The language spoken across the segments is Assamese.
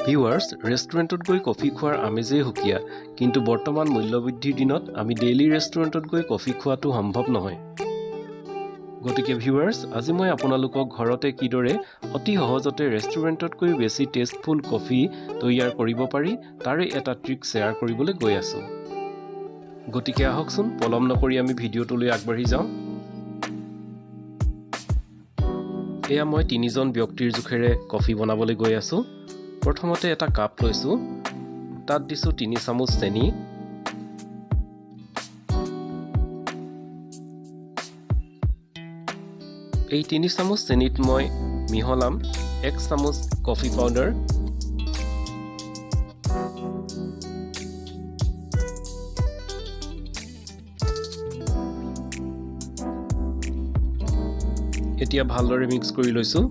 ভিউৱাৰ্ছ, ৰেষ্টুৰেণ্টত গৈ কফি খোৱাৰ আমেজেই সুকীয়া, কিন্তু বৰ্তমান মূল্যবৃদ্ধিৰ দিনত আমি ডেইলি ৰেষ্টুৰেণ্টত গৈ কফি খোৱাটো সম্ভৱ নহয়। গতিকে ভিউৱাৰ্ছ, আজি মই আপোনালোকক ঘৰতে কিদৰে অতি সহজতে ৰেষ্টুৰেণ্টতকৈ বেছি টেষ্টফুল কফি তৈয়াৰ কৰিব পাৰি তাৰে এটা ট্ৰিক শ্বেয়াৰ কৰিবলৈ গৈ আছোঁ। গতিকে আহকচোন পলম নকৰি আমি ভিডিঅ'টোলৈ আগবাঢ়ি যাওঁ। এয়া মই তিনিজন ব্যক্তিৰ জোখেৰে কফি বনাবলৈ গৈ আছোঁ। প্ৰথমতে এটা কাপ লৈছোঁ, তাত দিছোঁ 3 চামুচ চেনি, এই 3 চামুচ চেনিত মই মিহলাম 1 চামুচ কফি পাউডাৰ, এতিয়া ভালদৰে মিক্স কৰি লৈছোঁ।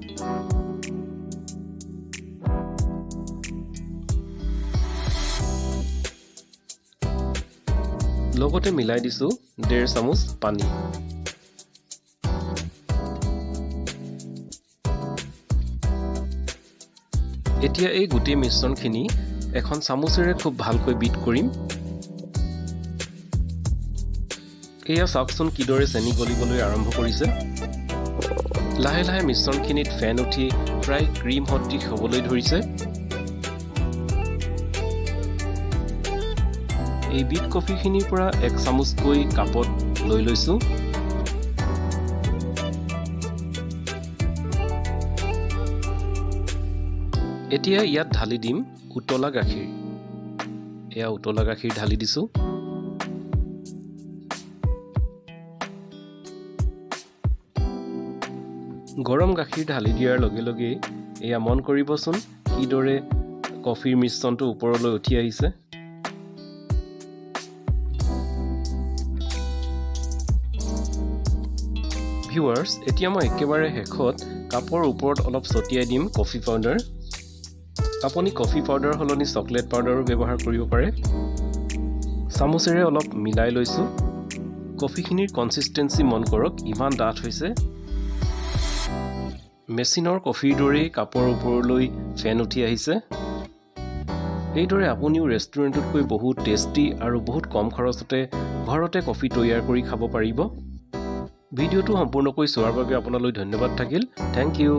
লগতে মিলাই দিছোঁ 1.5 চামুচ পানী। এতিয়া এই গোটেই মিশ্ৰণখিনি এখন চামুচেৰে খুব ভালকৈ বিট কৰিম। এয়া চাওকচোন কিদৰে চেনি গলিবলৈ আৰম্ভ কৰিছে। লাহে লাহে মিশ্ৰণখিনিত ফেন উঠি প্ৰায় ক্ৰীম সদৃশ হ'বলৈ ধৰিছে। এই বিট কফিখিনিৰ পৰা 1 চামুচকৈ কাপত লৈ লৈছোঁ। এতিয়া ইয়াত ঢালি দিম উতলা গাখীৰ। এয়া উতলা গাখীৰ ঢালি দিছোঁ। গৰম গাখীৰ ঢালি দিয়াৰ লগে লগেই এয়া মন কৰিবচোন কিদৰে কফিৰ মিশ্ৰণটো ওপৰলৈ উঠি আহিছে। ভিউৱাৰ্ছ, এতিয়া মই একেবাৰে শেষত কাপৰ ওপৰত অলপ ছটিয়াই দিম কফি পাউডাৰ। আপুনি কফি পাউডাৰ সলনি চকলেট পাউডাৰো ব্যৱহাৰ কৰিব পাৰে। চামুচেৰে অলপ মিলাই লৈছোঁ। কফিখিনিৰ কনচিষ্টেঞ্চি মন কৰক, ইমান ডাঠ হৈছে। মেচিনৰ কফিৰ দৰেই কাপৰ ওপৰলৈ ফেন উঠি আহিছে। এইদৰে আপুনিও ৰেষ্টুৰেণ্টতকৈ বহুত টেষ্টি আৰু বহুত কম খৰচতে ঘৰতে কফি তৈয়াৰ কৰি খাব পাৰিব। ভিডিঅ'টো সম্পূৰ্ণকৈ চোৱাৰ বাবে আপোনালৈ ধন্যবাদ থাকিল। Thank you.